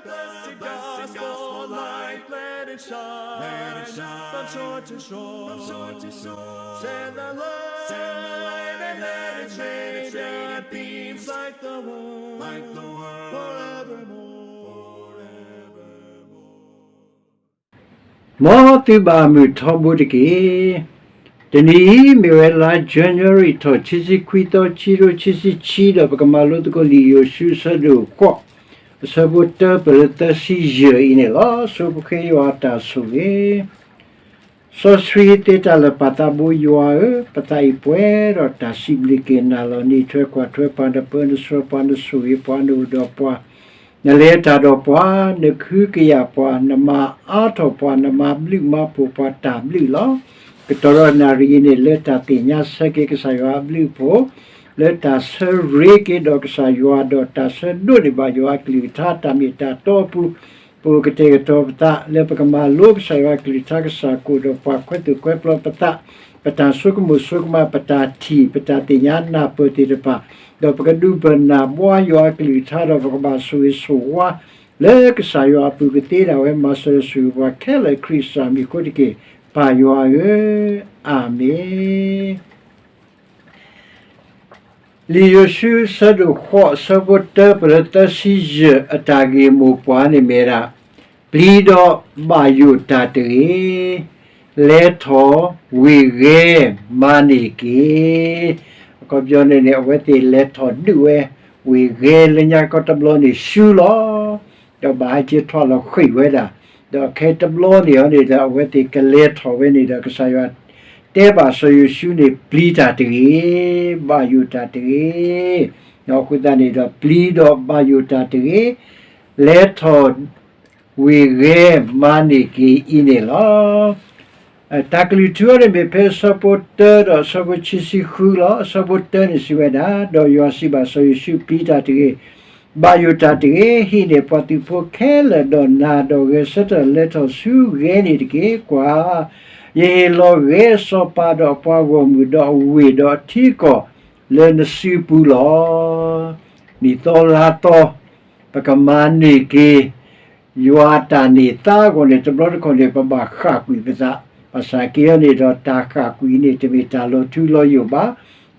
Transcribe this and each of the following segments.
Blessed gospel light, let it shine from shore to shore. Send the light and let it shine, let it beam like the world, like the world, forevermore. Forevermore. မ်သုဘၣ်မုာ်ထီဘိတက့ၢ်. တနံၤအံၤ မ့ၢ်ဝဲလါ January ထီၣ် ခံဆံခွံသီ ခံကထိခံဆံခံ ဒီးပကမၤလိသကိးလံာ်ယိၤၡူ အဆၢဒိၣ်ဃိး အဆၢဖိတၢ ပလၢသၢဆံယဲၢ်အံၤန့ၣ်လီၤ. ဆိပဃ့ယွၤအတၢ်ဆိၣ်ဂ့ၤ စီဆှံသ့တၢ်လၢာ် ပၢ်သးဘိယွၤဧၢ, ပသးအံၤပှဲၤဒီးတၢ်စံးဘျုးက့ၤနၤလီၤ. နအံးထွဲကွၢ်ထွဲပှၤ, နပၢနဆှၢပှၤ, နဆိၣ်ဂ့ၤပှၤ, နအိၣ်ဒီးပှၤ, နလဲၤတၢ်ဒီးပှၤ, နကဟုကယာ်ပှၤ, နမၤအါထီၣ်ပှၤ, နမၤဘျုးမၤဖှိၣ်ပှၤတၢ်ဘျုးလီၤ. ကတီၢ်ဒီးနၣ်ရံၣ်အံၤန့ၣ် လၢတၢ်သ့ၣ်ညါဆၢက့ၤကစၢ်ယွၤအဘျုးအဖှိၣ်, လၢတၢ်ဆၢရ့က့ၤဒီးကစၢ်ယွၤ, ဒီးတၢ်ဆၢဒိးန့ၢ်ဘၣ်ယွၤအကလုၢ်ကထါ, တၢ်မ့ၢ်တၢ်တီအပူၤ ပအိၣ်ကတဲာ်ကတီၤပသး လၢပကမၤလိကစၢ်ယွၤအကလုၢ်ကထါ, ကစၢ်ကအိၣ်ဒီးပှၤ, ခွဲးသူၣ်ခွဲးပျီပသး, ပတၢ်ဆိကမိၣ်ဆိကမး, ပတၢ်ထံၣ်, ပတၢ်သ့ၣ်ညါနၢ်ပၢၢ်သ့ၣ်တဖၣ်, ဒီးပကဒုးဘၢၣ်နၢ်ဘှါယွၤအကလုၢ်ကထါ, ဒီးပကဘၣ်ဆိၣ်ဂ့ၤဆိၣ်ဝါ လၢကစၢ်ယွၤအပူၤကသ့ဒၣ်ဝဲ, မၤစၢၤဆိၣ်ဂ့ၤပှၤခဲလၢာ် ခရံာ်ကစၢ်မံၤအဃိတက့ၢ်. ပၢ်ယွၤဧၢ, အၤမ့ၣ်. လံာ်ယိၤၡူ အဆၢဒိၣ်ဃိး အဆၢဖိတၢ ပလၢသၢဆံယဲၢ် အတၢ်ဂ့ၢ်မိၢ်ပှၢ်န့ၣ်မ့ၢ်ဒၣ်, ပျံၤဒီးဘၣ်ယိၣ်တၢ်တဂ့ၤ, လဲၤထီၣ်ဝ့ၢ်ဂဲၤမၤန့ၢ်က့ၤ. အခီပညီန့ၣ်န့ၣ် အဝဲသ့ၣ်လဲၤထီၣ်ဒုးဝဲ ဝ့ၢ်ဂဲၤလၢညါခီတဘျီန့ၣ် ရှူလီၤ. ဒီးဘၣ်ဟဲက့ၤထွဲလီၤဃ့ၢ်ဝဲဒၣ်, ဒီးခဲတဘျီန့ၣ်အီၤန့ၣ်ဒီး အဝဲသ့ၣ်ကလဲၤထီၣ်ဝဲန့ၣ်ဒီး ကစၢ်ယွၤတဲဘၣ်စီၤယိၤၡူန့ၣ် ပျံၤတၢ်တဂ့ၤ, ဘၣ်ယိၣ်တၢ်တဂ့ၤ. အဃိသတးန့ၣ်ဒီး ပျံၤဒီးဘၣ်ယိၣ်တၢ်တဂ့ၤ, လဲၤထီၣ်ဝ့ၢ်ဂဲၤမၤန့ၢ်က့ၤအံၤန့ၣ်လီၤ. တၢ်ကလုၢ်ထူအီၤန့ၣ်မ့ၢ်ဖဲအဆၢဖိတၢဒီးအဆၢဖိခံဆံဃုလီၤ. အဆၢဖိတၢန့ၣ်စံးဝဲဒၣ်, ဒီးယွၤစံးဘၣ်စီၤယိၤၡူ, ပျံၤတၢ်တဂ့ၤ, ဘၣ်ယိၣ်တၢ်တဂ့ၤ, ဟံးန့ၢ်ပှၤသုးဖိခဲလၢာ်ဒီးနၤ, ဒီးဂဲၤဆၢထၢၣ်လဲၤထီၣ်ဆူဂဲၤန့ၣ်တက့ၢ်. ကွၢ်, ယဟ့ၣ်လီၤဂဲၤစီၤပၤဒီးအပှၤဂီၢ်မုၢ်ဒီးအဝ့ၢ်ဒီးအထံအကီၢ်လၢနစုပူၤလီၤ. နံၣ်သီလါသီ ပကမၤန့ၢ်က့ၤ ယွၤအတၢ်န့ၢ်သါအဂီၢ်န့ၣ် တဘျီတခီၣ်န့ၣ် ပဘၣ်ဃၣ်ကွံာ်ပသး. ဘၣ်ဆၣ်က့အီၤန့ၣ်ဒီး တၢ်ဃၣ်ကွံာ်န့ၣ် တမ့ၢ်တၢ်လီၤထူလီၤယိာ်ဘၣ်.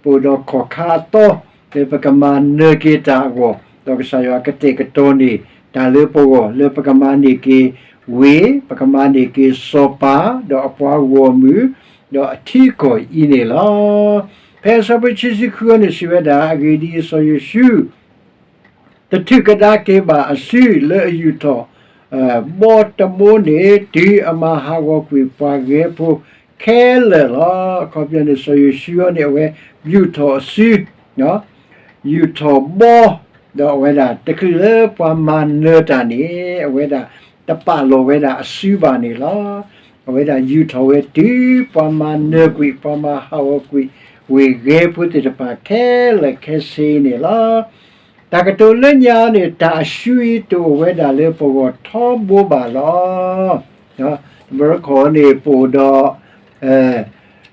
ပအိၣ်ဒီးခီၣ်ခါအသီ လၢပကမၤနၢၤက့ၤတၢ်အဂီၢ်, ဒီးကစၢ်ယွၤကတဲာ်ကတီၤန့ၢ်တၢ်လၢပဂီၢ် လၢပကမၤန့ၢ်က့ၤဝ့ၢ်, ပကမၤန့ၢ်က့ၤစီၤပၤ ဒီးအပှၤဂီၢ်မုၢ် ဒီးအထံအကီၢ်အံၤန့ၣ်လီၤ. ဖဲအဆၢဖိခံဆံဃုအီၤန့ၣ်စံးဝဲဒၣ်, အဂ့ၢ်ဒ်အံၤ, စီၤယိၤၡူ တထုးကဒါက့ၤဘၣ်အစုလၢအယူာ်ထီၣ် ဘီတဘိန့ၣ် တုၤအမၤဟးဂီၤကွံာ်ပှၤဂဲၤဖိခဲလၢာ်လီၤ. အခီပညီန့ၣ် စီၤယိၤၡူန့ၣ် အဝဲယူာ်ထီၣ်အစု, ယူာ်ထီၣ်ဘီ, ဒီးအဝဲဒၣ်တချုးလၢပှၤမၤနၢၤတၢ်န့ၣ် အဝဲဒၣ်တပာ်လီၤဝဲဒၣ်အစုဘၣ်န့ၣ်လီၤ. အဝဲဒၣ်ယူာ်ထီၣ်ဝဲတုၤပှၤမၤနၢၤကွံာ် ပှၤမၤဟးဂီၤကွံာ် ဝ့ၢ်ဂဲၤဖိသ့ၣ်တဖၣ်ခဲလၢာ်ခဲဆ့န့ၣ်လီၤ. တၢ်ကတိၤလၢညါန့ၣ် တၢ်အစုအံၤတအိၣ်ဝဲဒၣ်လၢပဂီၢ်ထီဘိဘၣ်လီၤ. တဘျီတခီၣ်န့ၣ် ပအိၣ်ဒီး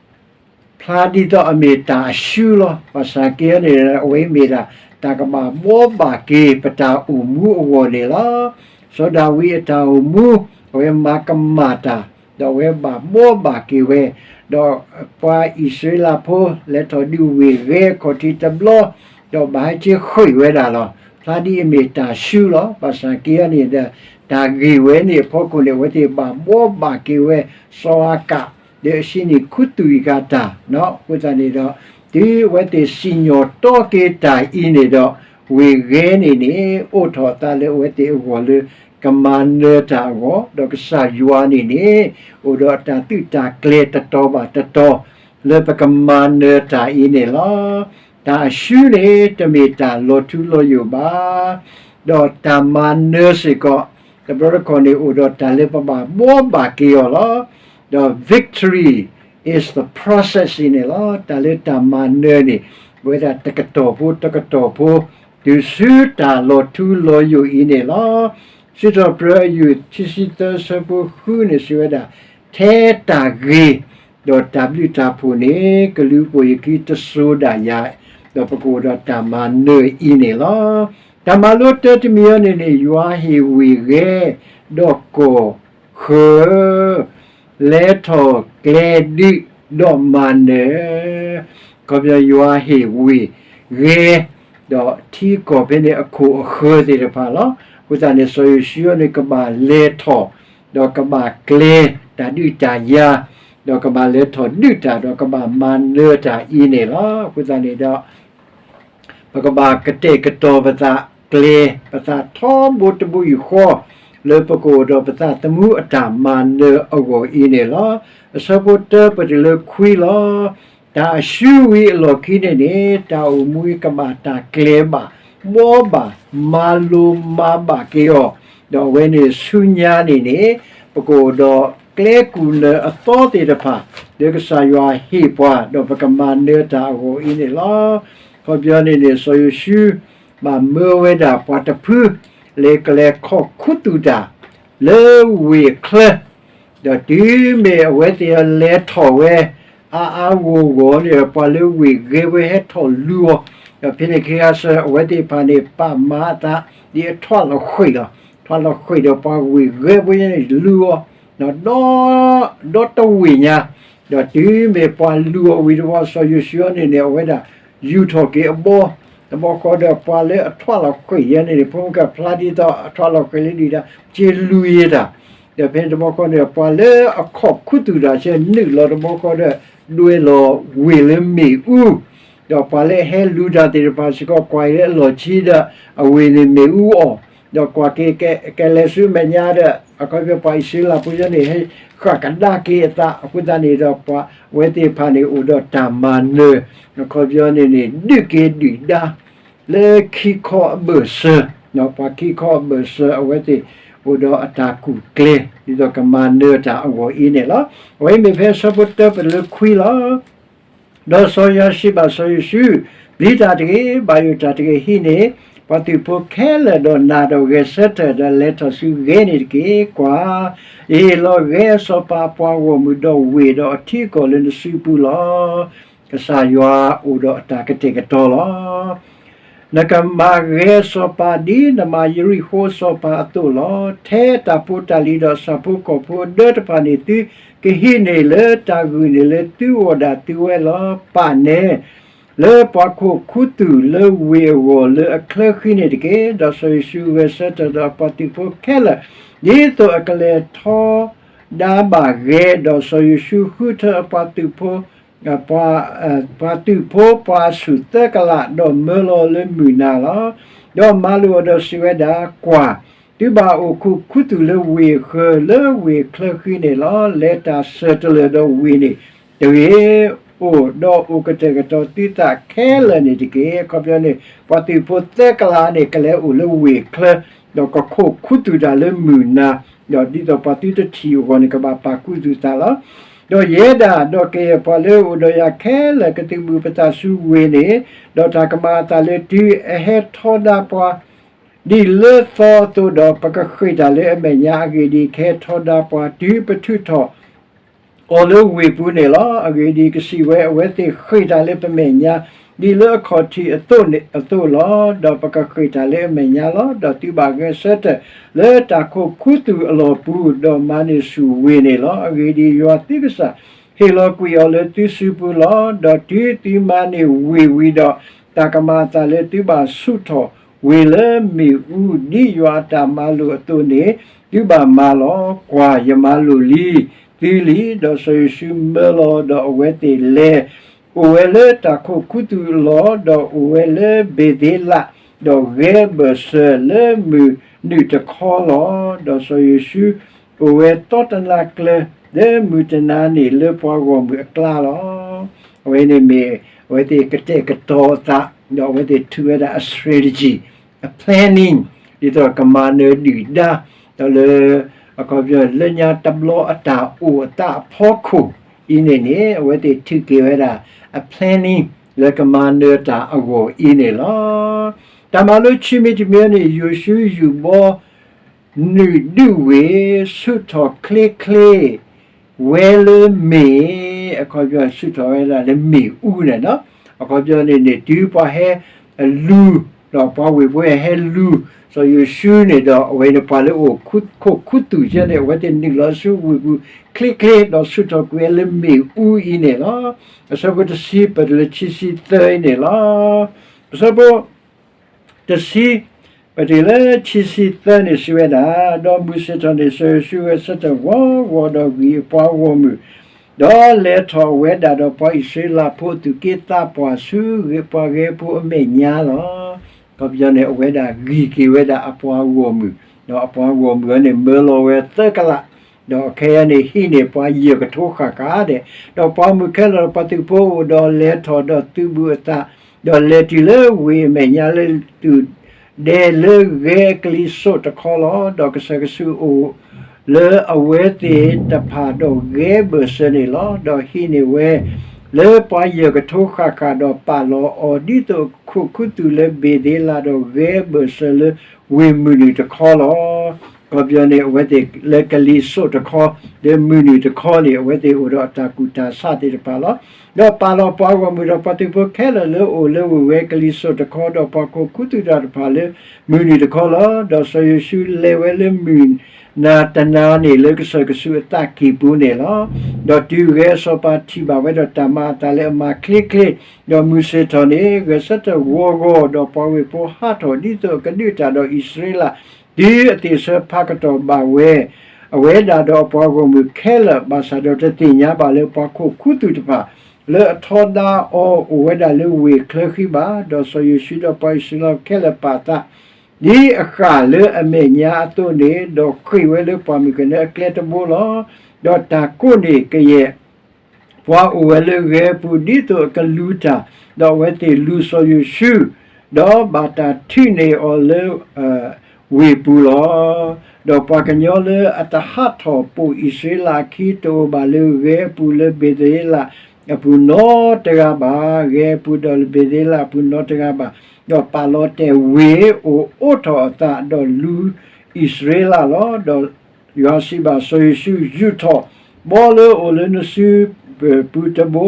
ဖျါဒ်သိးအမ့ၢ်တၢ်အစုလီၤ. ဘၣ်ဆၣ်က့န့ၣ် အဝဲမ့ၢ်ဒၣ် တၢ်ကဘၣ်ဘှီဘၣ်က့ၤပတၢ်အိၣ်မူအဂီၢ်န့ၣ်လီၤ. စီၤဒၤဝံးအတၢ်အိၣ်မူ အဝဲမၤကမၣ်တၢ်, ဒီးအဝဲဘၣ်ဘှီဘၣ်က့ၤဝဲ, ဒီးပှၤအံၣ်စရ့လးဖိ လဲၤထီၣ်ဒုးဝ့ၢ်ဂဲၤခီၣ်ထံးတဘျီ, ဒီးဘၣ်ဟဲက့ၤဃ့ၢ်ဝဲဒၣ်လီၤ. ဖျါဒ်အမ့ၢ်တၢ်အစုလီၤ. ဘၣ်ဆၣ်က့န့ၣ်ဒီး တၢ်ဂ့ၢ်ဝဲန့ၣ်အဖီခိၣ်န့ၣ် အဝဲသ့ၣ်ဘၣ်ဘှီဘၣ်က့ၤဝဲ စီၤအၤကၣ် ဒီးအဆံနံၣ်ခူသူၣ်အဂၤတၢ်, အဃိသတးန့ၣ်ဒီး တုၤအဝဲသ့ၣ်စံၣ်ညီၣ်တီက့ၤတၢ်အံၤန့ၣ်ဒီး ဝ့ၢ်ဂဲၤန့ၣ်န့ၣ် အိးထီၣ်အသးလၢအဝဲသ့ၣ်အဂီၢ်လၢကမၤနၢၤတၢ်အဂီၢ်, ဒီးကစၢ်ယွၤန့ၣ်န့ၣ် အိၣ်ဒီးတၢ်သုးတၢ်ကျဲၤတတီၤဘၣ်တတီၤ လၢပကမၤနၢၤတၢ်အံၤန့ၣ်လီၤ. တၢ်အစုန့ၣ် တမ့ၢ်တၢ်လီၤထူလီၤယိာ်ဘၣ်, ဒီးတၢ်မၤနၢၤစ့ၢ်ကီး တဘျီတခီၣ်န့ၣ် အိၣ်ဒီးတၢ်လၢပဘၣ်ဘှီဘၣ်က့ၤအီၤလီၤ. ဒီး victory is the process အံၤန့ၣ်လီၤ. တၢ်လၢတၢ်မၤနၢၤန့ၣ် အဝဲဒၣ်တကတီၢ်ဖိတကတီၢ်ဖိ တုၤဆူတၢ်လီၤထူလီၤယိာ်အံၤန့ၣ်လီၤ. စံးထီၣ်ပတြၢၤအယုၢ်ခံဆံသၢ အဆၢဖိဃုန့ၣ် စံးဝဲဒၣ်, ထဲတၢ်ဂ့ၤ ဒီးတၢ်ဘျုးတၢ်ဖှိၣ်န့ၣ် ကလူၤပိာ်ယခံတစိၤဒၣ်ယၤ, ဒီးပကအိၣ်ဒီးတၢ်မၤနၢၤအံၤန့ၣ်လီၤ. တၢ်မၤလိတၢတမံၤအံၤန့ၣ်န့ၣ် ယွၤဟ့ၣ်ဝ့ၢ်ဂဲၤ ဒီးကီၢ်ဃၢၤ လဲၤထီၣ်ကျဲဒုး ဒီးမၤနၢၤ, အခီပညီယွၤဟ့ၣ်ဝ့ၢ်ဂဲၤ ဒီးထံကီၢ်ဖဲန့ၣ်အခိၣ်အဃၢၤသ့ၣ်တဖၣ်လီၤ. အဃိသတးန့ၣ် စီၤယိၤၡူန့ၣ် ကဘၣ်လဲၤထီၣ် ဒီးကဘၣ်ကျဲၤတၢ်ဒုးတၢ်ယၤ, ဒီးကဘၣ်လဲၤထီၣ်ဒုးတၢ် ဒီးကဘၣ်မၤနၢၤတၢ်အံၤန့ၣ်လီၤ. အဃိသတးန့ၣ်ဒီး ပကဘၣ်ကတဲာ်ကတီၤပသးကျဲၤ ပသးထီဘိတဘိယူၢ်ဃီ လၢပကအိၣ်ဒီးပသးသမူအတၢ်မၤနၢၤအဂီၢ်အံၤန့ၣ်လီၤ. အဆၢဖိတၢပတုၤလၢခွံလီၤ. တၢ်အရှုံးဝံၤအလီၢ်ခံန့ၣ်န့ၣ် တၢ်အိၣ်မူကဘၣ်တၢ်ကျဲၤဘၣ် ဘှီဘၣ် မၤလိၤမၤဘၣ်က့ၤအီၤ, ဒီးအဝဲန့ၣ်ဆူညါန့ၣ်န့ၣ် ပကအိၣ်ဒီးကျဲကူၣ်နၢ်အသီသ့ၣ်တဖၣ် လၢကစၢ်ယွၤဟ့ၣ်ပှၤ ဒီးပကမၤနၢၤတၢ်အဂီၢ်အံၤန့ၣ်လီၤ. အခီပညီန့ၣ်န့ၣ် စီၤယိၤၡူ ဘၣ်မၢဝဲဒၣ်ပှၤတဖု လၢကလဲၤခီၣ်ခူသူၣ်တၢ် လၢဝ့ၢ်ချၢ ဒီးတုၤမ့ၢ်အဝဲသ့ၣ်အလဲၤထီၣ်ဝဲ အါအါဂီၢ်ဂီၢ်န့ၣ် ပှၤလၢဝ့ၢ်ဂဲၤဝဲဟဲထီၣ်လူၤအီၤ, ဒီးဖဲန့ၣ်ခါဆၢ အဝဲသ့ၣ်တဖၣ်န့ၣ် ပာ်မၤအသး ဒ်အထွးလီၤဃံၤလီၤ. ထွးလီၤဃံၤဒီးပှၤဝ့ၢ်ဂဲၤဝဲန့ၣ် လူၤအီၤ ဒီး ဒီတဝ့ၢ်ညါ, ဒီးတုၤမ့ၢ်ပှၤလူၤအီၤဝံၤတဘျီ စီၤယိၤၡူန့ၣ်န့ၣ် အဝဲဒၣ်ယူာ်ထီၣ်က့ၤအဘီ, တဘျီဃီဒီးပှၤလၢအထွးလီၤဃံၤယဲန့ၣ်န့ၣ် ဖိမုၣ်ကဖျါဒ်သိးအထွးလီၤဃံၤလၢဒုၣ်ဒါ က့ၤလူၤယဲတၢ်, ဒီးဖဲန့ၣ်တဘျီဃီန့ၣ် ပှၤလၢအခီၣ်ခူသူၣ်တၢ်ဆဲးနုာ်လီၤတဘျီဃီဒီး ဒွဲၣ်လီၤဝ့ၢ်လၢမ့ၣ်အူ ဒီးပှၤလၢအဟဲလူၤတၢ်သ့ၣ်တဖၣ်စ့ၢ်ကီး ကွၢ်အံၤလၢအလီၢ်ခံဒီး အဝ့ၢ်န့ၣ်မ့ၣ်အူအီၣ်, ဒီးကွၢ်က့ၤကလဲၤဆူမဲာ်ညါဒီး အခီပညီပှၤအံၣ်စရ့လးဖိန့ၣ် ဟဲဃၣ်ကဒါက့ၤအသး အဃိသတးန့ၣ်ဒီး ပှၤအဝဲသ့ၣ်တဖၣ်န့ၣ် အိၣ်ဒီးတၢ်မၤနၢၤ အခီပညီန့ၣ်န့ၣ် ဒုးက့ၤဒုၣ်ဒါ လၢခံခီအဘၢၣ်စၢၤ, ပှၤခံခီအဘၢၣ်စၢၤ အဝဲသ့ၣ်အိၣ်ဒီးအတၢ်ကူၣ်ကျဲၤ ဒ်သိးကမၤနၢၤတၢ်အဂီၢ်အံၤန့ၣ်လီၤ. အဝဲအံၤမ့ၢ်ဖဲအဆၢဖိတၢပတုၤလၢခွံလီၤ. ဒီးစီၤယၤၡ့ဘၣ်စီၤယိၤၡူ, ပျံၤတၢ်တဂ့ၤ, ဘၣ်ယိၣ်တၢ်တဂ့ၤ, ဟံးန့ၢ်ပှၤသုးဖိခဲလၢာ်ဒီးနၤဒီးဂဲၤဆၢထၢၣ်ဒီးလဲၤထီၣ်ဆူဂ့ၤန့ၣ်တက့ၢ်. ကွၢ်, ယဟ့ၣ်လီၤဂဲၤစီၤပၤအပှၤဂီၢ်မုၢ်ဒီးဝ့ၢ်ဒီးအထံအကီၢ်လၢနစုပူၤလီၤ. ကစၢ်ယွၤအိၣ်ဒီးအတၢ်ကတဲာ်ကတီၤလီၤ. နကမၤဂဲၤစီၤပၤဒ်နမၤယရံၣ်ဃိၤစီၤပၤအသိးလီၤ. ထဲတၢ်ဖိတၢ်လံၤဒီးဆၣ်ဖိကီၢ်ဖိအဒၢတဖၣ်န့ၣ် သုကဟံးန့ၢ်လၢတၢ်ဂုာ်န့ၢ်လၢသုဂီၢ်ဒၣ်သုဝဲလီၤ. ပာ်န့ၢ် လၢပှၤခိးခူသူၣ်လၢဝ့ၢ်အဂီၢ်လၢအချၢဃံန့ၣ်တက့ၢ်. ဒီးစီၤယိၤၡူဂဲၤဆၢထၢၣ်ဒီးအပှၤသုးဖိခဲလၢာ်, ဒ်သိးအကလဲၤထီဒါဘၣ်ဂဲၤ, ဒီးစီၤယိၤၡူဃုထၢအပှၤသုးဖိ ပှၤသုးဖိပှၤအဆူၣ်သၢကလး, ဒီးမၢလီၤလၢမုၢ်နၤလီၤ. ဒီးမၤလိာ်အီၤဒီးစံးဝဲဒၣ်, ကွၢ်, သုဘၣ်အိၣ်ခိးခူသူၣ်လၢဝ့ၢ်အဃၢၤလၢဝ့ၢ်ချၢဃံန့ၣ်လီၤ. လဲၤတၢ်စၢၤတလၢာ်ဒီးဝ့ၢ်န့ၣ်တဂ့ၤ, အိၣ်ဒီးအိၣ်ကတဲာ်ကတီၤသုသးခဲလၢာ်န့ၣ်တက့ၢ်. အခီပညီန့ၣ် ပှၤသုးဖိသၢကလးန့ၣ် ကလဲၤအိၣ်လၢဝ့ၢ်ချၢ, ဒီးကခိးခူသူၣ်တၢ်လၢမုၢ်နၤ, ဒီးဒ်သိးပှၤသုတထံၣ်အဂီၢ်န့ၣ် ကဘၣ်ပာ်ခူသူၣ်သးလီၤ. ဒီးယဲဒၣ်, ဒီးကယဲၢ်ပှၤလၢအအိၣ်ဒီးယၤခဲလၢာ် ကသုးဘူးပသးဆူဝ့ၢ်န့ၣ်, ဒီးတၢ်ကမၤအသးလၢတုၤအဟဲထီဒါပှၤ ဒ်လၢသီအသိးဒီး ပကဃ့ၢ်တၢ်လၢအမဲာ်ညါအဂ့ၢ်ဒ်အံၤ, ကဟဲထီဒါပှၤတုၤပထုးထီၣ်အီၤလၢဝ့ၢ်ပူၤန့ၣ်လီၤ. အဂ့ၢ်ဒ်အံၤ, ကစံးဝဲ, အဝဲသ့ၣ်ဃ့ၢ်တၢ်လၢပမဲာ်ညါ ဒ်လၢအခီၣ်ထံးအသိးလီၤ. ဒီးပကဃ့ၢ်တၢ်လၢအမဲာ်ညါလီၤ. ဒီးသုဘၣ်ဂဲၤဆၢထၢၣ်လၢတၢ်ခိးခူသူၣ်အလီၢ်ပူၤ, ဒီးမၤန့ၢ်ဆူၣ်ဝ့ၢ်န့ၣ်လီၤ. အဂ့ၢ်ဒ်အံၤ, ယွၤသုကစၢ်ဟ့ၣ်လီၤကွံာ်အီၤလၢသုစုပူၤလီၤ. ဒီးတုၤသုမၤန့ၢ်ဝ့ၢ်ဝံၤဒီး, တၢ်ကမၤအသးလၢသုဘၣ်ဆူၣ်ထီၣ်ဝ့ၢ်လၢမ့ၣ်အူ ဒ်ယွၤအတၢ်မၤလိာ်အသိးန့ၣ်, သုဘၣ်မၤလီၤ. ကွၢ်, ယမၤလိာ်လံသုလံ. ဒီးစီၤယိၤၡူမၢလီၤဒီးအဝဲသ့ၣ်လဲၤ, အိၣ်ဝဲလၢတၢ်ခိးခူသူၣ်အလီၢ်, ဒီးအိၣ်ဝဲလၢဘ့ၤသ့လး, ဒီးဂဲၤဘၢၣ်စၢၤလၢမုၢ်နုာ်တခီလီၤ. ဒီးစီၤယိၤၡူအိၣ်ဝဲသီတနၤကျၢၤ လၢမုၢ်တနၤန့ၣ် လၢပှၤဂီၢ်မုၢ်အကျါလီၤ. အဝဲန့ၣ်မ့ၢ် အဝဲသ့ၣ်ကတဲာ်ကတီၤအသး, ဒီးအဝဲသ့ၣ်ထုးဝဲဒၣ်အ strategy, အ planning, ဒ်သိးကမၤနၢၤဒုၣ်ဒါ, ဒီးလၢ အခီပညီ လၢညါတဘျီအတၢ်အိၣ်အသးအဖီခိၣ်အံၤန့ၣ်န့ၣ် အဝဲသ့ၣ်ထုးက့ၤဝဲဒၣ် အ planning လၢကမၤနၢၤတၢ်အဂီၢ်အံၤန့ၣ်လီၤ. တၢ်မၤလိခံမံၤတမံၤန့ၣ် ယိၤၡူယူၢ်ဘီ နုာ်ဒုးဝ့ၢ် ဆူၣ်ထီၣ်ချ့ချ့ ဝဲလၢမ့ၢ်, အခီပညီဆူၣ်ထီၣ်ဝဲဒၣ်လၢမ့ၣ်အူန့ၣ်လီၤ. အခီပညီန့ၣ်န့ၣ် တုၤပှၤဟဲလူၤ ဒီးပှၤဝ့ၢ်ဖိဟဲလူၤစီၤယိၤၡူန့ၣ်ဒီး အဝဲန့ၣ်ပှၤလၢအိၣ်ခိၣ်ခူသူၣ်ကဲန့ၣ် အဝဲသ့ၣ်နုာ်လီၤဆူဝ့ၢ်ပူၤချ့ချ့ ဒီးဆူၣ်ထီၣ်ကွံာ်ဝဲလၢမ့ၣ်အူအံၤန့ၣ်လီၤ. အဆၢဖိတဆံ ပတုၤလၢခံဆံသၢအံၤန့ၣ်လီၤ. အဆၢဖိ တဆံ ပတုၤလၢခံဆံသၢန့ၣ်စံးဝဲဒၣ်, ဒီးမုၢ်ဆ့ၣ်ထီၣ်န့ၣ် စီၤယိၤၡူဂဲၤဆၢထၢၣ်ဝီဂီၤဒီးဂံၢ်အပှၤဂီၢ်မုၢ်, ဒီးလဲၤထီၣ်ဝဲဒၣ်ဒီးပှၤအံၣ်စရ့လးဖိအသူၣ်က့သးပှၢ်ဆူပှၤဂဲၤဖိအမဲာ်ညါလီၤ. အခီပညီန့ၣ် အဝဲဒၣ်ဂံၢ်က့ၤဝဲဒၣ်အပှၤဂီၢ်မုၢ်, ဒီးအပှၤဂီၢ်မုၢ်အံၤန့ၣ် မၢလီၤဝဲသၢကလး, ဒီးခဲအံၤန့ၣ်ဟံးန့ၢ်ပှၤယဲၢ်ကထိဃၣ်ဃၣ်ဒဲး, ဒီးပှၤမုၣ်ခဲလၢာ်ဒီးပှၤသုးဖိအိၣ်ဒီးလဲၤထီၣ်ဒီးသုးဘူးအသး, ဒီးလဲၤတုၤလၢဝ့ၢ်အမဲာ်ညါလၢသုးဒဲလၢဂဲၤအကလံၤစိးတခီလီၤ. ဒီးကစၢၢ်ကဆူးအိၣ်လၢအဝဲသ့ၣ်တဖၣ်ဒီးဂဲၤဘၢၣ်စၢၤန့ၣ်လီၤ. ဒီးဟံးန့ၢ်ဝဲလၢပှၤယဲၢ်ကထိဃၣ်ဃၣ် ဒီးပာ်လီၤအီၤဒ်သိးအခိၣ်ခူသူၣ်လၢဘ့ၤသ့လးဒီးဂဲၤဘၢၣ်စၢၤလၢဝ့ၢ်မုၢ်နုာ်တခီလီၤ. အခီပညီန့ၣ် အဝဲသ့ၣ်လၢကလံၤစိးတခီ, လၢမုၢ်နုာ်တခီန့ၣ် အဝဲသ့ၣ်အိၣ်ဒီးအတၢ်ကူၣ်တၢ်ဆးသ့ၣ်တဖၣ်လီၤ. ဒီးပာ်လီၤပှၤဂီၢ်မုၢ်ဒီးပှၤသုးဖိခဲလၢာ်လၢအိၣ်လၢဝ့ၢ်ဝဲကလံၤစိးတခီ, ဒီးပှၤခိၣ်ခူသူၣ်တၢ်တဖၣ်လၢမုၢ်နုာ်တခီလီၤ. ဒီးစီၤယိၤၡူလဲၤဝဲလၢမုၢ်နၤတနၤန့ၣ် လၢကစၢၢ်ကဆူးအသးကံၢ်ပူၤန့ၣ်လီၤ. ဒီးတုၤဂဲၤအစီၤပၤထံၣ်ဘၣ်ဝဲဒီးတၢ်မၤအသးလၢအမၤချ့ချ့, ဒီးမုၢ်ဆ့ၣ်ထီၣ်န့ၣ် ဂဲၤဆၢထၢၣ်ဝီဂီၤ, ဒီးပှၤဝ့ၢ်ဖိဟးထီၣ်ဒ်သိးအကဒုးတၢ်ဒီးအံၣ်စရ့လး, တုၤအသ့ၣ်ဆၢဖးကတီၢ်ဘၣ်ဝဲ အဝဲဒၣ်ဒီးအပှၤဂီၢ်မုၢ်ခဲလၢာ်, ဘၣ်ဆၣ်ဒီးတသ့ၣ်ညါဘၣ်လၢပှၤခိၣ်ခူသူၣ်တဖၣ်လၢအထီဒါအီၤအိၣ်ဝဲဒၣ်လၢဝ့ၢ်ချၢဃံဘၣ်. ဒီးစီၤယိၤၡူဒီးပှၤအံၣ်စရ့လးခဲလၢာ်ပာ်သး ဒ်အဃၣ်လၢအမဲာ်ညါအသိးန့ၣ်, ဒီးဃ့ၢ်ဝဲလၢပှၢ်မုၢ်ကနၢအကျဲတဘိလီၤ. ဒီးတၢ်ကိးန့ၢ်ကယဲၢ် ပှၤအိၣ်ဝဲလၢဂဲၤပူၤဒ်သိးအကလူၤတၢ်, ဒီးအဝဲသ့ၣ်လူၤစီၤယိၤၡူ, ဒီးဘၣ်တၢ်ထုးန့ၢ်အီၤလၢ ဝ့ၢ်ပူၤလီၤ. ဒီးပှၤကညီလၢအတဟးထီၣ်ပိာ်အံၣ်စရ့လးအခံတအိၣ်ဘၣ်လၢဂဲၤအပူၤလၢဘ့ၤသ့လးအပူၤနီတဂၤဘၣ်, ဂဲၤပူၤဒီးလၢဘ့ၤသ့လးအပူၤနီတဂၤဘၣ်, ဒီးပာ်လီၤတဲာ်ဝ့ၢ်အိၣ်အိးထီၣ်အသးဒီးလူၤအံၣ်စရ့လးလီၤ. ဒီးယွၤစံးဘၣ်စီၤယိၤၡူ, ယူာ်ထီၣ်ဘီလၢအိၣ်လၢနစုပူၤတဘိ,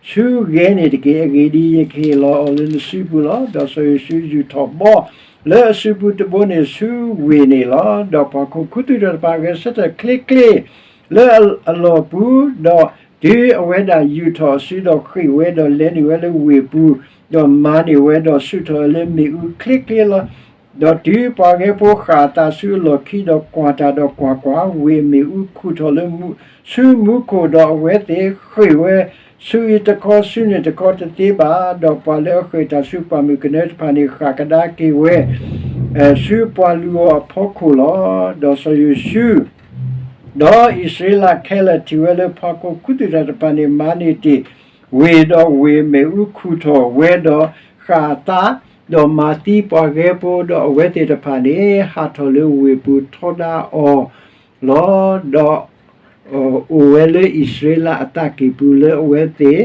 ဆူဂဲၤန့ၣ်တက့ၢ်. အဂ့ၢ်ဒ်အံၤ, ယကဟ့ၣ်လီၤအီၤလၢနစုပူၤလီၤ. ဒီးစီၤယိၤၡူယူာ်ထီၣ်ဘီလၢအစုပူၤတဘိန့ၣ်ဆူဝ့ၢ်န့ၣ်လီၤ. ဒီးပှၤခိၣ်ခူသူၣ်တဖၣ်ဂဲၤဆၢထၢၣ်ချ့ချ့လၢအလီၢ်ပူၤ, ဒီးတုၤအဝဲဒၣ်ယူာ်ထီၣ်အစုဒီးဃ့ၢ်ဝဲဒီးလဲၤနုာ်ဝဲလၢဝ့ၢ်ပူၤ, ဒီးမၤန့ၢ်ဝဲဒီးဆူၣ်ထီၣ်ဝဲလၢမ့ၣ်အူချ့ချ့လီၤ. ဒီးတုၤပှၤဂဲၤဖိဃၣ်အသးဆူအလီၢ်ခံဒီးကွၢ်တၢ်ဒီးကွၢ်ကွၢ်, ဝ့ၢ်မ့ၣ်အူခူၣ်ထီၣ်လၢမူ, ဆူမူခိၣ်, ဒီးအဝဲသ့ၣ်ဃ့ၢ်ဝဲဆူအံၤတခီဆူန့ၣ်တခီတသ့ဘၣ်. ဒီးပှၤလၢအဃ့ၢ်တၢ်ဆူပှၢ်မုၢ်ကနၢတဖၣ်န့ၣ် ဃၣ်ကဒါက့ၤဝဲ ဆူပှၤလူၤအီၤအဖီခိၣ်လီၤ. ဒီးစီၤယိၤၡူ ဒီးအံၣ်စရ့လးခဲလၢာ်ထံၣ်ဝဲလၢပှၤခိၣ်ခူသူၣ်တၢ်တဖၣ်န့ၣ် မၤန့ၢ်တ့ၢ်ဝ့ၢ်, ဒီးဝ့ၢ်မ့ၣ်အူခူၣ်ထီၣ်ဝဲဒီးဃၣ်အသး, ဒီးမၤသံပှၤဂဲၤဖိ, ဒီးအဝဲသ့ၣ်တဖၣ်န့ၣ် ဟးထီၣ်လၢဝ့ၢ်ပူၤထီဒါအီၤလီၤ. ဒီး အိၣ်ဝဲလၢအံၣ်စရ့လးအသးကံၢ်ပူၤလၢအဝဲသ့ၣ်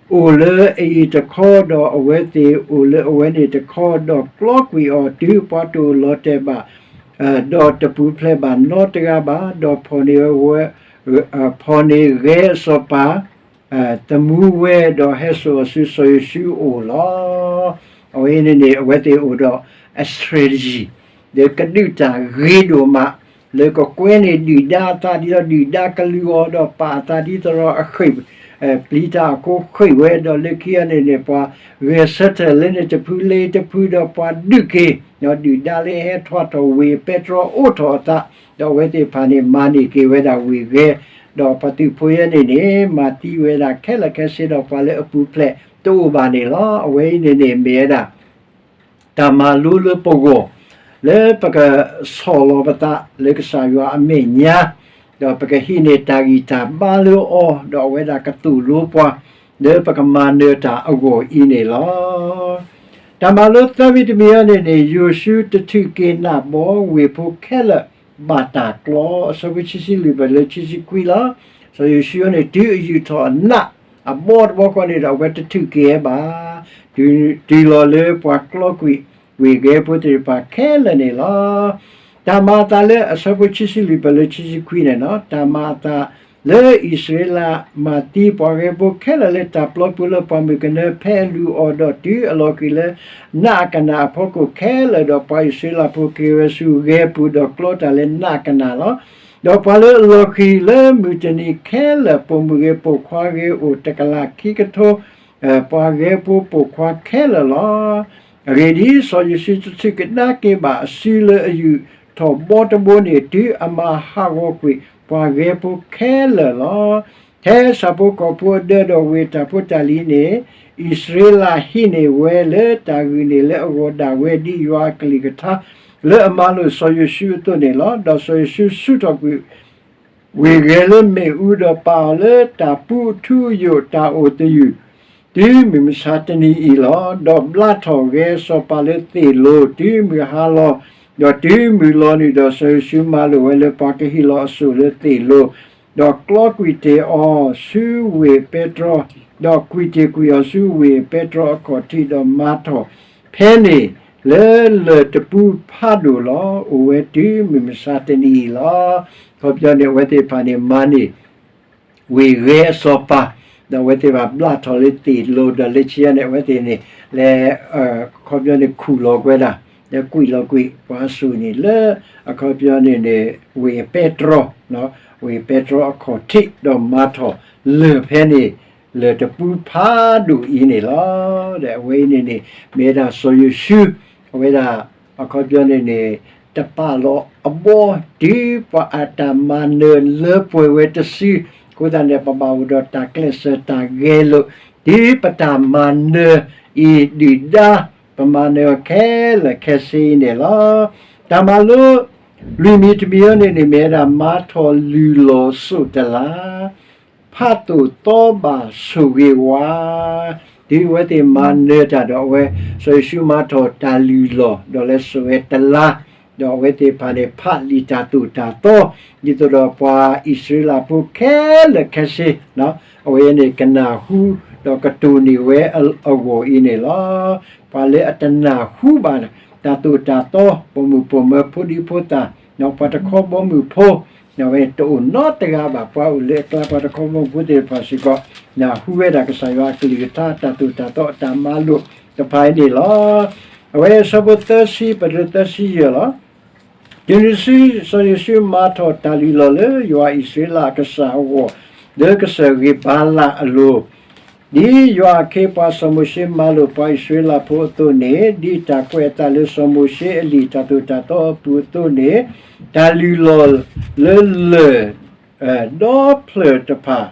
အိၣ်လၢအအံၤတခီ, ဒီးအဝဲသ့ၣ်အိၣ်လၢအဝဲန့ၣ်တခီ, ဒီးကျီကွံာ်အီၤတုၤပှၤတအိၣ်လီၤတဲာ်ဘၣ်, ဒီးတပူၤဖျဲးဘၣ်နီတဂၤဘၣ်, ဒီးဖီၣ်န့ၢ်ဝဲ, ဖီၣ်န့ၢ်ဂဲၤအစီၤပၤ သမူဝဲဒီးဟဲစိာ်အီၤဆူစီၤယိၤၡူအအိၣ်လီၤ. အဝဲအံၤန့ၣ်န့ၣ် အဝဲသ့ၣ်အိၣ်ဒီးအ strategy လၢကဒုးတၢ်ဂ့ၤဒိၣ်မး, လၢကကွဲန့ၢ်ဒုၣ်ဒါအသးဒ်သိးဒုၣ်ဒါကလုၢ်အီၤ, ဒီးပာ်အသးဒ်သိးဒီးအဃ့ၢ် ပျံၤတၢ်အဃိဃ့ၢ်ဝဲ, ဒီးလၢခံအံၤန့ၣ်န့ၣ် ပှၤဂဲၤဆၢထၢၣ်လၢန့ၣ်တဖုလၢအံၤတဖု, ဒီးပှၤဒုးက့ၤ ဒီးဒုၣ်ဒါလၢအဟဲထွါထီၣ်ဝ့ၢ်ပဲတြီအိးထီၣ်အသး, ဒီးအဝဲသ့ၣ်တဖၣ်န့ၣ် မၤန့ၢ်က့ၤဝဲဒၣ်ဝ့ၢ်ဂဲၤ, ဒီးပှၤသုးဖိယဲန့ၣ်န့ၣ် မၤသံဝဲဒၣ်ခဲလၢာ်ခဲဆ့ဒီးပှၤလၢအပူၤဖျဲးတအိၣ်ဘၣ်န့ၣ်လီၤ. အဝဲအံၤန့ၣ်န့ၣ်မ့ၢ်ဝဲဒၣ် တၢ်မၤလိလၢပဂီၢ်, လၢပကဆီၣ်လီၤပသးလၢကစၢ်ယွၤအမဲာ်ညါ, ဒီးပကဟံးန့ၢ်တၢ်ဂံၢ်တၢ်ဘါလၢအီၤ, ဒီးအဝဲဒၣ်ကသိၣ်လိပှၤ လၢပကမၤနၢၤတၢ်အဂီၢ်အံၤန့ၣ်လီၤ. တၢ်မၤလိသၢဝံၤတမံၤအံၤန့ၣ်န့ၣ် ယိၤၡူတထုးက့ၤနးဘီဝ့ၢ်ဖိခဲလၢာ်ဘၣ်တၢ်ကျီ, အဆၢဖိခံဆံလွံၢ်ပတုၤလၢခံဆံခွံလီၤ. စီၤယိၤၡူန့ၣ် တုၤအယူာ်ထီၣ်အနး အဘီတဘီဃီန့ၣ်ဒီး အဝဲတထုးက့ၤဝဲဘၣ်, တုၤလီၤလၢပှၤကျီကွံာ်ဝ့ၢ်ဂဲၤဖိသ့ၣ်တဖၣ်ခဲလၢာ်န့ၣ်လီၤ. တၢ်မၤအသးလၢအဆၢဖိခံဆံလွံၢ်ပတုၤလၢခံဆံခွံန့ၣ်လီၤ. တၢ်မၤအသး လၢအံၣ်စရ့လးမၤသံပှၤဂဲၤဖိခဲလၢာ်လၢတၢ်ပျီပူၤလၢပှၢ်မုၢ်ကနၢဖဲအလုၢ်အီၣ်ဒီးတုၤအလီၤဃံၤလၢနးကနၣ်အဖီခိၣ်ခဲလၢာ်, ဒီးပှၤအံၣ်စရ့လးဖိက့ၤဝဲဆူဂဲၤပူၤဒီးကျီတၢ်လၢနးကနၣ်လီၤ. ဒီးပှၤလၢအလီၤဃံၤလၢမုၢ်တနံၤခဲလၢာ် ပိာ်မုၣ်ဂ့ၤပိာ်ခွါဂ့ၤအိၣ်တကလးခံကထိ ပှၤဂဲၤဖိပိာ်ခွါခဲလၢာ်လီၤ. အဂ့ၢ်ဒ်အံၤ, စီၤယိၤၡူတထုးကဒါက့ၤဘၣ်အစုလၢအယူာ်ထီၣ်ဘီတဘိန့ၣ် တုၤအမၤဟးဂီၤကွံာ်ပှၤဂဲၤဖိခဲလၢာ်လီၤ. ထဲဆၣ်ဖိကီၢ်ဖိအဒၢဒီးဝ့ၢ်တၢ်ဖိတၢ်လံၤန့ၣ် အံၣ်စရ့လးဟံးန့ၢ်ဝဲလၢတၢ်ဂုာ်န့ၣ်လၢအဂီၢ်ဒၣ်ဝဲဒ်ယွၤအကလုၢ်ကထါ လၢအမၤလိာ်စီၤယိၤၡူအသိးန့ၣ်လီၤ. ဒီးစီၤယိၤၡူဆူၣ်ထီၣ်ကွံာ် ဝ့ၢ်ဂဲၤလၢမ့ၣ်အူဒီးပာ်အီၤလၢတၢ်ပူအထူအယိာ်တၢ်အိၣ်သယုၢ် တုၤမုၢ်မဆါတနံၤအံၤလီၤ. ဒီးဘျးထီၣ်ဂဲၤအစီၤပၤလၢသ့ၣ်လိၤ တုၤမုၢ်ဟါလီၤ. ဒီးတုၤမုၢ်လီၤနုာ်ဒီး စီၤယိၤၡူမၤလိာ်ဝဲလၢပှၤကဟ့ၣ်လီၤအစိၣ်လၢသ့ၣ်လိၤ, ဒီးကျီကွံာ်တ့ၢ်အီၤဆူဝ့ၢ်ပဲတြီ, ဒီးကွံာ်တ့ၢ်ကွံာ်အီၤဆူဝ့ၢ်ပဲတြီအခီၣ်ထံး, ဒီးမၤထီၣ် ဖဲန့ၣ် လၢလၢၢ်တပူၤဖးဒိၣ်လီၤ. အိၣ်ဝဲတုၤမုၢ်မဆါတနံၤအံၤလီၤ. အခီပညီန့ၣ် အဝဲသ့ၣ်တဖၣ်န့ၣ် မၤန့ၢ် ဝ့ၢ်ဂဲၤအစီၤပၤ, ဒီးအဝဲသ့ၣ်တဖၣ်ဘျးထီၣ်လၢသ့ၣ်လိၤ, ဒီးလၢခံန့ၣ် အဝဲသ့ၣ်န့ၣ် လဲၤ အခီပညီန့ၣ် ခူၣ်လီၤကွံာ်ဝဲဒၣ်, လဲၤကွံာ်လီၤကွံာ်ပှၤအစိၣ်န့ၣ်လၢ အခီပညီန့ၣ်န့ၣ် ဝ့ၢ်ပဲတြီ, ဝ့ၢ်ပဲတြီအခီၣ်ထံး, ဒီးမၤထီၣ်လၢၢ်ဖဲန့ၣ် လၢၢ်တပူၤဖးဒိၣ်အံၤန့ၣ်လီၤ. ဒီးအဝဲအံၤန့ၣ်န့ၣ် မ့ၢ်ဝဲဒၣ်စီၤယိၤၡူ အဝဲဒၣ် အခီပညီန့ၣ်န့ၣ် တပာ်လီၤအဘီ တုၤပှၤအတၢ်မၤနၢၤလၢပှဲၤဝဲတစု, အဃိသတးန့ၣ် ပဘၣ်အိၣ်ဒီးတၢ်ကျဲးစၢးတၢ်ဂဲၤလိာ် တုၤပတၢ်မၤနၢၤအံၤဒုၣ်ဒါ ပမၤနၢၤအီၤခဲလၢာ်ခဲဆ့အံၤန့ၣ်လီၤ. တၢ်မၤလိ လွံၢ်မံၤတမံၤအံၤန့ၣ်န့ၣ် မ့ၢ်ဝဲဒၣ်မၤထီၣ်လုၢ်လီၢ်စိၣ်တလါ ဖးသိၣ်သီဘၣ်ဆိၣ်ဂ့ၤဝါ, တုၤအဝဲသ့ၣ်မၤနၢၤတၢ်ဒီးအဝဲ စီၤယိၤၡူမၤထီၣ်တၢ်လုၢ်လီၢ် ဒီးလဲၤစိာ်ဝဲတလါ, ဒီးအဝဲသ့ၣ်တဖၣ်န့ၣ် ဖးလံာ်တၢ်သိၣ်တၢ်သီ, ဒ်သိးဒီးပှၤအံၣ်စရ့လးဖိခဲလၢာ်ခဲဆ့ အဝဲန့ၣ်ကနၢ်ဟူ ဒီးကတိၤန့ၢ်ဝဲအဂီၢ်အံၤန့ၣ်လီၤ. ပှၤလၢအတနၢ်ဟူဘၣ် တၢ်သိၣ်တၢ်သီ ပိာ်မုၣ်ပိာ်မၢၤဖိဒံဖိသၣ် ပှၤတခီဘီမုၢ်ဖိ အဝဲတအိၣ်နီတဂၤဘၣ် ပှၤအိၣ်လၢအကျါ ပှၤတခီဘီမုၢ်ဖိသ့ၣ်တဖၣ်စ့ၢ်ကီး နၢ်ဟူဝဲဒၣ်ကစၢ်ယွၤအကလုၢ်ကထါ တၢ်သိၣ်တၢ်သီအတၢ်မၤလိာ်တဖၣ်အံၤန့ၣ်လီၤ. အဝဲအဆၢဖိသၢဆံ ပတုၤသၢဆံယဲၢ်လီၤ. တုၤနုၤဆူ စီၤယိၤၡူမၤထီၣ်တၢ်လုၢ်လီၢ်လၢယွၤအံၣ်စရ့လးအကစၢ်အဂီၢ် လၢကစၢၢ်ဂ့ၤဘၤလးအလိၤ, ဒ်ယွၤအခ့အပှၤစီၤမိၤၡ့မၤလိာ်ပှၤအံၣ်စရ့လးဖိအသိးန့ၣ်, ဒ်တၢ်ကွဲးအသးလၢစီၤမိၤၡ့အလံာ်တၢ်သိၣ်တၢ်သီအပူၤအသိးန့ၣ်, တၢ်လုၢ်လီၢ်လၢလၢၢ် ဒီဖျၢၣ်တဖၣ်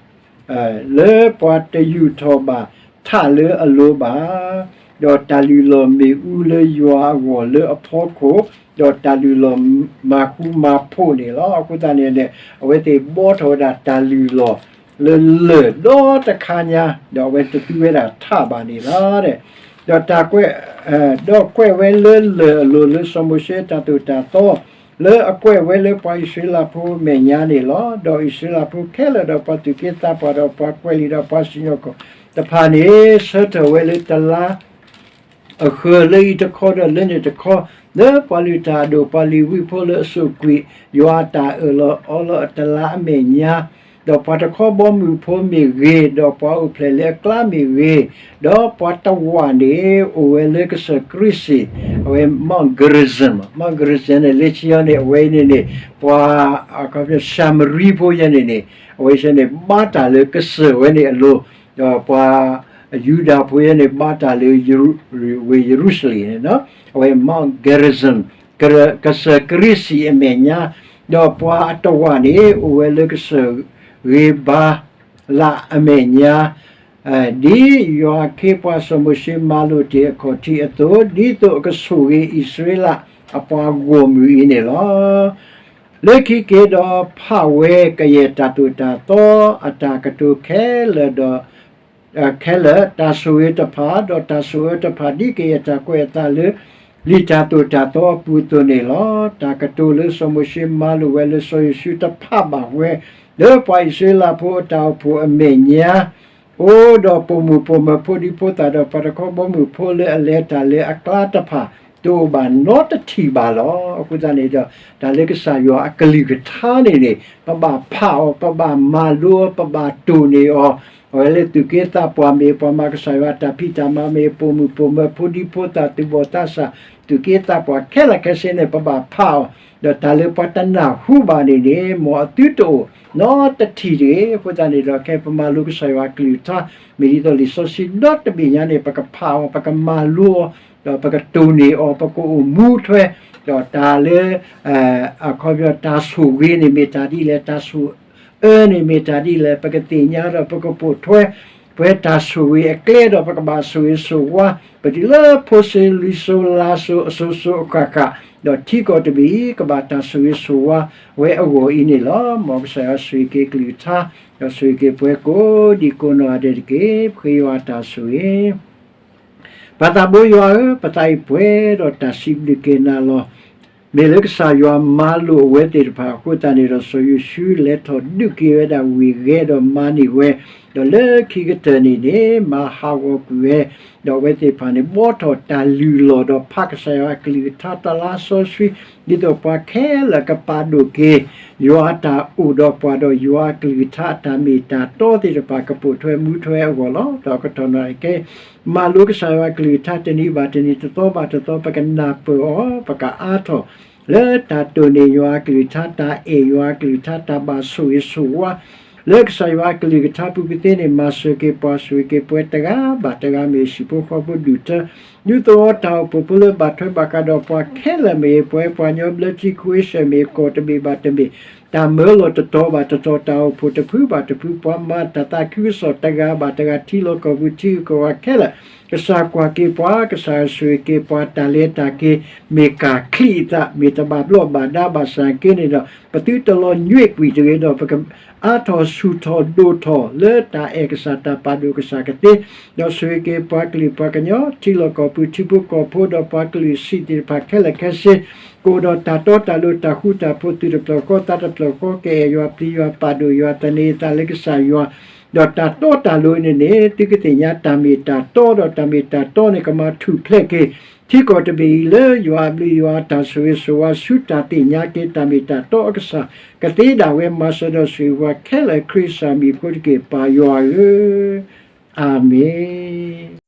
လၢပှၤတယူာ်ထီၣ်ဘၣ်ထးလၢအလိၤဘၣ်, ဒီးတၢ်လုၢ်လီၢ်မ့ၣ်အူလၢယွၤအဂီၢ်လၢအဖီခိၣ်, ဒီးတၢ်လုၢ်လီၢ်မၤဃူမၤဖိးန့ၣ်လီၤ. အဃိသတးန့ၣ်န့ၣ် အဝဲသ့ၣ်ဘှီထီၣ်ဝဲဒၣ်တၢ်လုၢ်လီၢ်လၢလၢၢ်ဒီတခါညါ, ဒီးအဝဲတသူဝဲဒၣ်ထးဘၣ်န့ၣ်လီၤ. ဒီးတၢ်ကွဲး ဒီးကွဲးဝဲလၢလၢၢ်အလိၤလၢစီၤမိၤၡ့တၢ်သိၣ်တၢ်သီ လၢအကွဲးဝဲလၢပှၤအံၣ်စရ့လးဖိအမဲာ်ညါန့ၣ်လီၤ. ဒီးအံၣ်စရ့လးဖိခဲလၢာ်ဒီးပှၤသူၣ်က့သးပှၢ်ဒီးပှၤကွဲးလံာ်ဒီးပှၤစံၣ်ညီၣ်ကွီၢ်တဖၣ်န့ၣ် ဆၢထၢၣ်ဝဲလၢတလါ အဃၢၤလၢအံၤတခီဒီးလၢန့ၣ်တခီ, လၢပှၤလုၢ်တၢ်အဒိၣ် ပှၤလ့ၤဝံဖိလၢအစိာ်ကွံာ် ယွၤအတၢ်အၢၣ်လီၤအီလီၤအတလါအမဲာ်ညါ, ဒီးပှၤတခီဘီမုၢ်ဖိမ့ၢ်ဂ့ၤ, ဒီးပှၤအိၣ်ဖျဲၣ်လၢအကျါမ့ၢ်ဂ့ၤ, ဒီးပှၤတဝာ်န့ၣ် အိၣ်ဝဲလၢကစၢၢ်ကရံစံၣ်, အဝဲ Mount Gerizim, Mount Gerizim န့ၣ် လၢခံအံၤန့ၣ် အဝဲအံၤန့ၣ်န့ၣ် ပှၤ အခီပညီ ၡၤမရံဖိယဲန့ၣ်န့ၣ် အဝဲဆဲန့ၣ် ဘါတၢ်လၢကစၢၢ်ဝဲန့ၣ်အလိၤ, ဒီးပှၤယူဒၤဖိယဲန့ၣ် ဘါတၢ်လၢ ဝ့ၢ်ယရူၤၡလ့ၣ်န့ၣ်, အဝဲ Mount Gerizim, ကစၢၢ်ကရံစံၣ်အမဲာ်ညါ, ဒီးပှၤအတဝာ်န့ၣ် အိၣ်ဝဲလၢကစၢၢ်ဂ့ၤဘၤလးအမဲာ်ညါ, ဒ်ယွၤအခ့အပှၤစီၤမိၤၡ့မၤလိာ်တ့ၢ်အခီၣ်ထံးအသိး, ဒ်သိးအကဆိၣ်ဂ့ၤအံၣ်စရ့လးအပှၤဂီၢ်မုၢ်အံၤန့ၣ်လီၤ. လၢခံက့ၤဒီးဖးဝဲကယဲၢ်တၢ်သိၣ်တၢ်သီအတၢ်ကတိၤခဲလၢာ်ဒီး ခဲလၢာ်, တၢ်ဆိၣ်ဂ့ၤတဖၣ်, ဒီးတၢ်ဆိၣ်အၢတဖၣ် ဒ်ကယဲၢ်တၢ်ကွဲးအသးလၢ လံာ်တၢ်သိၣ်တၢ်သီအပူၤအသိးန့ၣ်လီၤ. တၢ်ကတိၤလၢစီၤမိၤၡ့မၤလိာ်ဝဲလၢစီၤယိၤၡူတဖးဘၣ်ဝဲ လၢပှၤအံၣ်စရ့လးဖိအတၢ်အိၣ်ဖှိၣ်အမဲာ်ညါ, အိၣ်ဒီးပိာ်မုၣ်ပိာ်မၢၤဖိဒံဖိသၣ်ဒီးပှၤတခီဘီမုၢ်ဖိလၢအလဲၤတၢ်လၢအကျါတဖၣ်, တအိၣ်ဘၣ်နီတထံၣ်ဘၣ်လီၤ. အဃိသတးန့ၣ်ဒီး တၢ်လၢကစၢ်ယွၤအကလုၢ်ကထါန့ၣ်န့ၣ် ပဘၣ်ဖးအီၤ, ပဘၣ်မၤလိအီၤ, ပဘၣ်တိၢ်န့ၢ်အီၤ, အဝဲလၢသူၣ်က့သးပှၢ်မ့ၢ် ပှၤမၤကစၢ်ယွၤအတၢ်ဖံးတၢ်မၤမ့ၢ် ပိာ်မုၣ်ပိာ်မၢၤ ဖိဒံဖိသၣ် သူၣ်ဘီၣ်သးစၢ် သူၣ်က့သးပှၢ်ခဲလၢာ်ခဲဆ့န့ၣ် ပဘၣ်ဖးအီၤ, ဒီးတၢ်လၢပှၤတနၢ်ဟူဘၣ်န့ၣ်န့ၣ် မ်အသုတအိၣ်နီတထံၣ်တဂ့ၤ. အဃိသတးန့ၣ်ဒီး ခဲအံၤပမၤလိကစၢ်ယွၤအကလုၢ်ကထါ မ့ၢ်ဒ်သိးလံာ်စီဆှံဒီတဘ့ၣ်ညါန့ၣ် ပကဖးအီၤ, ပကမၤလိအီၤ, ဒီးပကတိၢ်န့ၢ်အီၤ, ပကအိၣ်မူထွဲ, ဒီးတၢ်လၢ အခီပညီတၢ်ဆိၣ်ဂ့ၤန့ၣ်မ့ၢ်တၢ်ဒ်လဲၣ်, တၢ်ဆိၣ်အၢန့ၣ်မ့ၢ်တၢ်ဒ်လဲၣ်, ပကသ့ၣ်ညါဒီးပကပိာ်ထွဲ ပဝဲတၢ်ဆိၣ်ဂ့ၤအကျဲဒီး ပကဘၣ်ဆိၣ်ဂ့ၤဆိၣ်ဝါ ပတုၤလၢဖိစိၤလံၤစိၤလါစိၤအစိၤစိၤအဃၣ်ဃၣ်, ဒီးထံကီၢ်တဘ့ၣ်အံၤ ကဘၣ်တၢ်ဆိၣ်ဂ့ၤဆိၣ်ဝါဝဲအဂီၢ်အံၤန့ၣ်လီၤ. မ်ကစၢ်ယွၤဆိၣ်ဂ့ၤက့ၤကလုၢ်ကထါ, ဒီးဆိၣ်ဂ့ၤက့ၤပဝဲကိးဒံကိးနီၢ်ဂၤဒဲးတက့ၢ်. ပဃ့ယွၤအတၢ်ဆိၣ်ဂ့ၤ ပၢ်သးဘိယွၤဧၢ, ပသးအံၤပှဲၤဒီးတၢ်စံးဘျုးက့ၤနၤလီၤ. မ့ၢ်လၢကစၢ်ယွၤမၤလိာ်အဝဲသ့ၣ်တဖၣ်အဃိသတးန့ၣ်ဒီး စီၤယိၤၡူလဲၤထီၣ်ဒုးက့ၤဝဲဒၣ်ဝ့ၢ်ဂဲၤဒီးမၤန့ၢ်ဝဲ, ဒီးလၢခံကတၢၢ်န့ၣ်န့ၣ် မၤဟးဂီၤကွံာ်ဝဲ, ဒီးအဝဲသ့ၣ်တဖၣ်န့ၣ် ဘှီထီၣ်တၢ်လုၢ်လီၢ်ဒီးဖးကစၢ်ယွၤအကလုၢ်ကထါတၢ်လါစီဆှံ, ဒ်သိးပှၤခဲလၢာ်ကပာ်ဒိၣ်က့ၤ ယွၤအတၢ်အိၣ်ဒီးပှၤဒီးယွၤအကလုၢ်ကထါအတၢ်မ့ၢ်တၢ်တီသ့ၣ်တဖၣ် ကပိာ်ထွဲမူထွဲအဂီၢ်လီၤ. ဒီးကတီၢ်နၣ်ရံၣ်ကဲ မၤလိကစၢ်ယွၤအကလုၢ်ကထါတနံၤဘၣ်တနံၤ တသီဘၣ်တသီ ပကနၢ်ပၢၢ်အီၤ, ပကအါထီၣ် လၢတၢ်တိၢ်န့ၢ်ယွၤအကလုၢ်ကထါ, တၢ်အဲၣ်ယွၤအကလုၢ်ကထါ, တၢ်ဘၣ်ဆိၣ်ဂ့ၤဆိၣ်ဝါ လၢကစၢ်ယွၤအကလုၢ်ကထါပူၤကသ့န့ၣ် မၤစၢၤက့ၤပှၤဆိၣ်ဂ့ၤက့ၤပဝဲတဂၤဘၣ်တဂၤ မ့ၢ်ဟံၣ်ဖိဃီဖိဒူၣ်ထၢ ဒူသဝီတၢ်အိၣ်ဖှိၣ်ဖိလၢဘၣ်ထွဲဘၣ်ဃးဒီးပှၤခဲလၢာ်မ့ၢ် ပဝဲပှၤကညီဘျၢထံခဝ့ၡၢၣ်မ့ၢ် ကီၢ်တဘ့ၣ်ဘၣ်တဘ့ၣ် တၢ်မၢလီၤတတီၤဘၣ်တတီၤ တၢ်အိၣ်ဖှိၣ်တဖုဘၣ်တဖု ပှၤမၤတၢ်သးခုကစီၣ်တဂၤဘၣ်တဂၤ ထံလီၢ်ကီၢ်ပူၤထံဂုၤကီၢ်ဂၤခဲလၢာ် ကစၢ်ကွၢ်က့ၤပှၤ, ကစၢ်ဆိၣ်ဂ့ၤက့ၤပှၤ, တၢ်လဲၤတၢ်က့ၤ မ့ၢ်ကၢ်ချံအသး မ့ၢ်တဘၣ်ဘျီၣ်ဘၣ်ဒါဘၣ်ဆၣ်က့န့ၣ်ဒီး ပသုတလီၤညွံးကွံာ်တဂ့ၤဒီး ပက အါထီၣ်ဆူၣ်ထီၣ်ဒိၣ်ထီၣ် လၢတၢ်အဲၣ်ကစၢ်တၢ်ပာ်ဒိၣ်ကစၢ်ကသ့, ဒီးဆိၣ်ဂ့ၤက့ၤပှၤကလုာ်ပှၤကညီ ထံလီၢ်ကီၢ်ပူၤ ထံဖိကီၢ်ဖိ ဒီးပှၤကလုာ်စံးသ့ၣ်တဖၣ်ခဲလၢာ်ခဲဆ့, ကအိၣ်ဒီးတၢ်တီတၢ်လိၤ တၢ်ဃူတၢ်ဖိး သူၣ်တဖျၢၣ်ဃီသးတဖျၢၣ်ဃီ ကအဲၣ်ယွၤပျံၤယွၤပာ်ဒိၣ်ယွၤ သန့ၤအသးလၢကစၢ်ယွၤ, ဒီးတၢ်တီတၢ်လိၤန့ၣ်န့ၣ် သုကသ့ၣ်ညါတၢ်မ့ၢ်တၢ်တီ ဒီးတၢ်မ့ၢ်တၢ်တီန့ၣ် ကမၤထူၣ်ဖျဲးက့ၤ ထံကီၢ်တဘ့ၣ်အံၤ လၢယွၤအဘျုးယွၤအတၢ်ဆိၣ်ဂ့ၤဆိၣ်ဝါ ဆူတၢ်သ့ၣ်ညါက့ၤတၢ်မ့ၢ်တၢ်တီအကစၢ် ကသ့ဒၣ်ဝဲ မၤစၢၤဒီးဆိၣ်ဂ့ၤပှၤခဲလၢာ် ခရံာ်ကစၢ်မံၤအဃိတက့ၢ် ပၢ်ယွၤဧၢ, အၤမ့ၣ်.